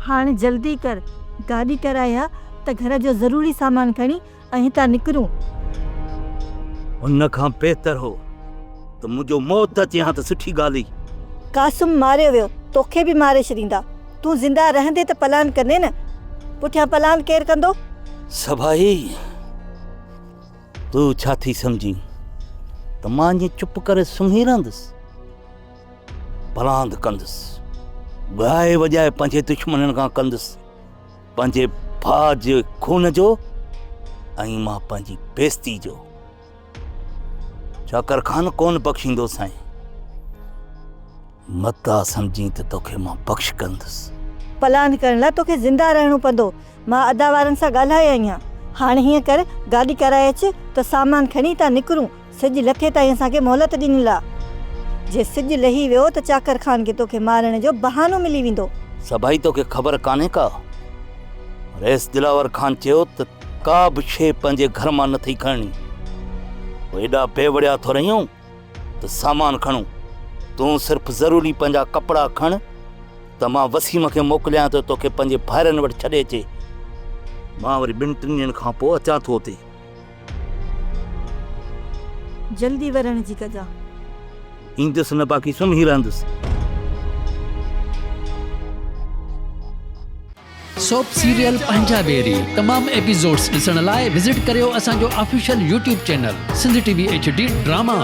هاڻ جلدي ڪر، گاڏي ڪرائي ها ته گهر جو ضروري سامان کڻي ۽ هتان نڪرون. ان کان بهتر هو ته منهنجو موت اچي ها ته سٺي ڳالهه هئي. قاسم ماريو ويو، توکي به ماري ڇڏيندا. تون زنده رهندين ته پلان ڪندين نه؟ پٺيان پلان ڪير ڪندو؟ سڀائي، تون ڇا ٿي سمجهين ته مان ائين چپ ڪري سمهي رهندس؟ پلاند ڪندس، ڳائي وڄائي پنهنجي دشمنن کان ڪندس، پنهنجي ڀاء جي خون جو ۽ مان پنهنجي بيستي جو. چاڪر خان ڪونه بخشيندو سائين. متان سمجهين ته توکي مان بخش ڪندس. پلاند ڪرڻ لاء توکي زنده رهڻو پوندو. مان ادا وارن سان ڳالهائي آئي آهيان. هاڻ هيئن ڪر گاڏي ڪرائي اچ ته سامان کڻي هتان نڪرون. سج لٿي تائين اسان کي مهلت ڏنل آ. جي سج لهي ويو ته چاڪر خان کي توکي مارڻ جو بهانو ملي ويندو. سڀائي توکي خبر ڪانهي ڪا؟ رئيس دلاور خان چيو ته ڪا به شيء پنهنجي گهر مان نٿئي کڻڻي. پوء ايڏا بي وڙيا ٿو رهيون ته سامان کڻون. تون صرف ضروري پنهنجا ڪپڙا کڻ ته مان وسيم کي موڪليان ٿو توکي پنهنجي ڀائرن وٽ ڇڏي اچي. مان وري ٻن ٽن ڏينهن کان پوء اچان ٿو اتي. جلدي ورڻ جي ڪجان. ايندس نه باقي سمهي رهندس. سوپ سيريل پنهنجا ويري تمام ايپيسوڊس ڏسڻ لاء وزٽ ڪريو اسان جو official YouTube channel Sindh T V H D drama.